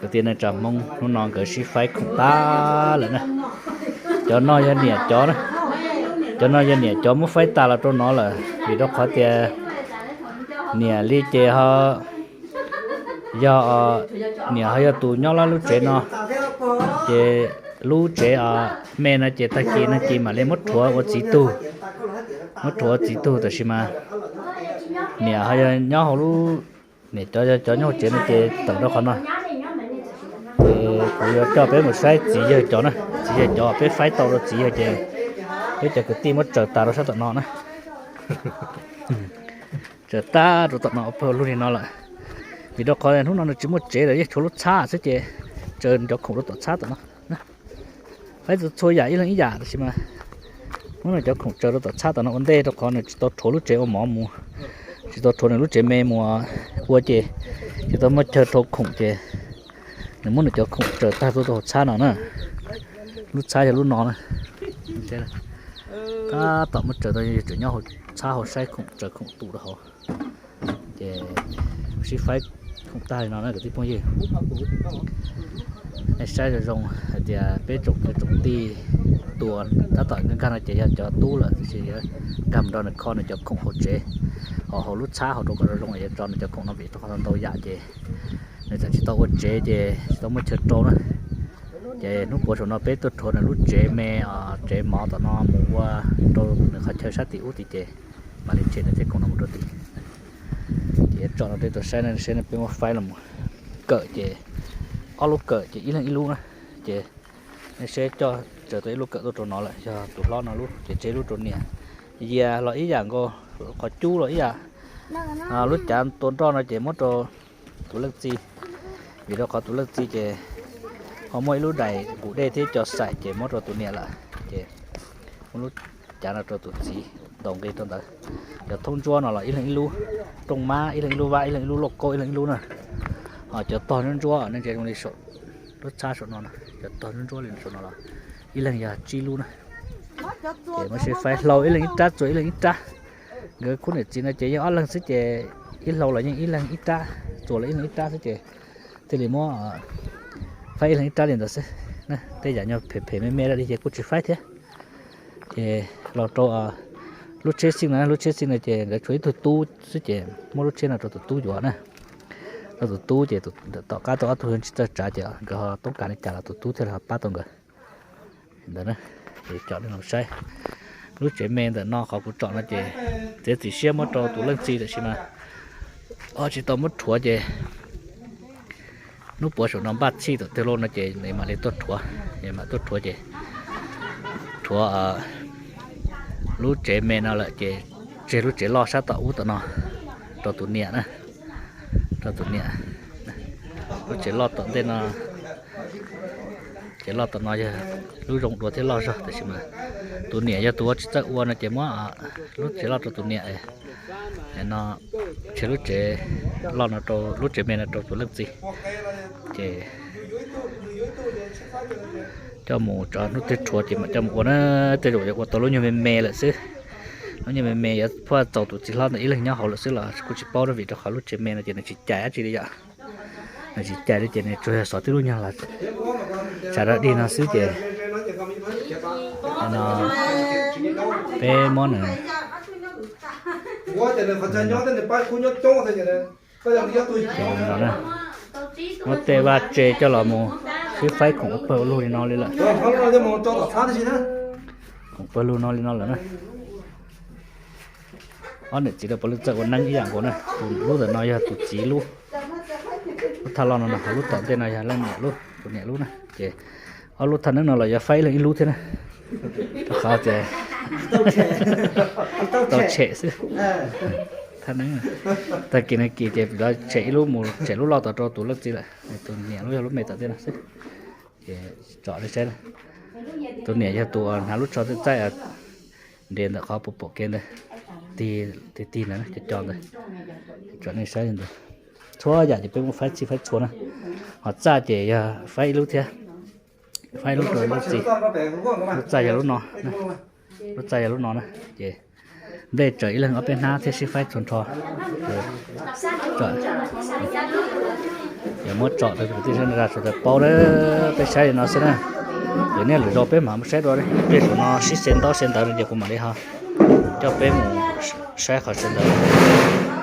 Kwv tij neej tsa Hmoob hnub no nkawd sib faib khoom tag lawm na. Cov no yog niam cov na, cov no yog niam cov muab faib tas los rau no lawm vim rau qhov tias niam li ces ho yog, niam ho yog tus nyob lub tsev no, ces lub tsev me no ces tag kis nag kis mam li muab rhuav ua txiv tug, muab rhuav ua txiv tug. Tab sis mas niam ho yog nyob hauv lub, niam cov, cov nyob hauv tsev no ces tawm rau qhov no. Ces kuv yuav coj peb mus saib txiv yawg cov na, txiv yawg cov peb faib tau rau txiv yawg ces peb cov kwv tij muab tsaws tas rau sab tom no na. Tsaws tag rau tom no ua pawg lug li no lawm. Vim rau qhov hnub no nws tsis muaj tsev lawm, yeej tshuav lub txhab xwb ces tsaws cov khoom rau tom txhab tom no. Faib txhua yam ib leeg ib yam, tab sis mas hnub no cov khoom tsaws rau tom txhab tom no ua ntej rau qhov nws tsis tau rhuav lub tsev ua mov mus, tsis tau rhuav nws lub tsev me mus ua ces tsis tau muaj chaw rau khoom ces nws muab nws cov khoom tsaws tag tuaj rau hauv txhab no na. Lub txhab yog lub no na. Tab tom muab tsaws tau, tseem nyob hauv txhab hauv saib khoom, tsaws khoom tus rau hauv. Ces sib faib khoom tag li no na kwv tij phooj ywg. Nej saib zoo zoo hais tias peb tsoom kwv tsoom tij tus tab tom nkag no ces yog cov tub lawm, tab sis yuav nkag mus nrog nws kho nws cov khoom hauv tsev, hauv, hauv lub txhab hauv rau kom zoo zoo es yuav tso nws cov khoom no vim rau qhov ntau yam ces nws tseem tsis tau ua tsev ces tsis tau muaj chaw rau na. Ces hnub puav saum no peb tuaj rhuav nws lub tsev me, tsev mov tom no mus ua rau nws qhov chaw sab tim ub tid ces mam li tshem nws tej khoom no mus rau tid. Ces yuav tso rau nej tau saib na, saib no peb muab faib los mus kawm ces ob lub kawm ces ib leeg ib lub na. Ces nej saib coj tsaws tau ib lub kawm tuaj rau no lawm, yog tus hlob no lub ces tseg lub rau niam. Yias los ib yam nkaus, qhov cub los ib yam. Lub cav tua nroj no ces muab rau tus leej txiv, vim rau qhov tus leej txiv ces ho muaj ib lub daim nqus dej thiab co xaim ces muab rau tus niam lawm. Ces muab lub cav no rau tus txiv ntaus nqi rau ntawd. Cov thoob ntsuab no los ib leeg ib lub, rooj mab ib leeg ib lub, vab ib leeg ib lub, lauj kaub ib leeg ib lub na. Ho cov tog ntsuab ntsuab nej ntsia zoo li saum lub txhab saum no, cov tog ntsuab ntsuab li saum no los ib leeg yog tsib lub na. Ces muab sib faib hlau ib leeg ib rab, txuas ib leeg ib rab. Nkawd khub niam txiv no ces yeej ob leeg xwb ces ib hlau los yeej ib leeg ib rab, txuas los ib leeg ib rab xwb ces thiaj li muab faib ib leeg ib rab li ntawd xwb. Tej yam nyuag phem phem me me li ces kuj tsis faib thiab. Ces los rau lub tsheb xij no, lub tsheb xij no ces nkawd tshuav ib tug tub xwb ces muab lub tsheb no rau tus tub yuav na. Rau tus tub ces tom qab tau ob tug tsis txawj tsav ces nkawd ho toob kas li cas los tus tub thiaj li ho pab tau nkawd. Ntawd na, ces coj nej los saib lub tsev me ntawm no, qhov kuv tsom no ces txiav txim siab muab rau tus leej txiv tab sis mas ho tsis tau muab rhuav ces hnub puav saum no npaj txhij tom twg lauj no ces nws mam li tuaj rhuav. Mam tuaj rhuav ces rhuav lub tsev me no lawm ces tseg lub tsev loj sab tom ub tom no rau tus niam na, rau tus niam. Lub tsev loj tom ntej no, tsev loj tom no yog lub zoo dua thiab loj zog tab sis mas tus niam yog tus ua tsis txawj ua no ces muab lub tsev loj rau tus niam. No tseg lub tsev loj no rau, lub tsev me no rau tus leej txiv. Ces coj mus tso hnub twg rhuav ces mam coj mus ua na. Tej zaum yuav ua tau lub nyuag me me lawm xwb. Lub nyuag me me yuav phuaj txaus tus txiv hlob ntawm ib leeg nyob hauv lawm xwb los kuj tsis paub na, vim rau qhov lub tsev me no ces nws tsis cais dab tsi li yom. Nws tsis cais li ces nws tsuas yog xov tib lub nyuag los tsav dab dig no xwb ces no peb muab nws muab tej vaj tse coj los mus sib faib khoom ua pawg ua lug li no li lawm. Khoom pawg lug no li no lawm na. Ob niam txiv rau puav leej txawj ua neeb ib yam nkaus na. Tus lub ntawm no yog tus txiv lub, lub thaj loj no no, lub tom ntej no yog leej niam lub, tus niam lub na. Ces ob lub thaj neeb no los yuav faib ib leeg ib lub thiab na. Rau qhov tias tau tshem xwb. Thaj neeb tag kis nag kis ces lawv tshem ib lub mus, tshem lub loj tom rau tus leej txiv lawm, tus niam lub yog lub me tom ntej no xwb. Ces tsom li saib, tus niam yog tus hnav lub tsho txaij txaij nres ntawm qhov pom pom kev ntawd, tig tig ntawd, co co ntawd. Tsom nej saib li ntawd, txhua yam ces peb muab faib txhij faib txhua na. Ho txaj ces yog faib ib lub thiab, faib ib lub rau lub txiv. Lub txaj yog lub no, lub txaj yog lub no na. Ces Nplej tsaws ib leeg ob peb hnab thiaj sib faib txhua nrho. Yog muab tsom rau kwv tij sawv daws paub na, peb saib li no xwb na. Ces nej lwm zaus peb mam mus saib dua, tej zaum no sib xev ntaub xev ntawv no ces kuv mam li ho coj peb mus saib qhov sawv ntawd.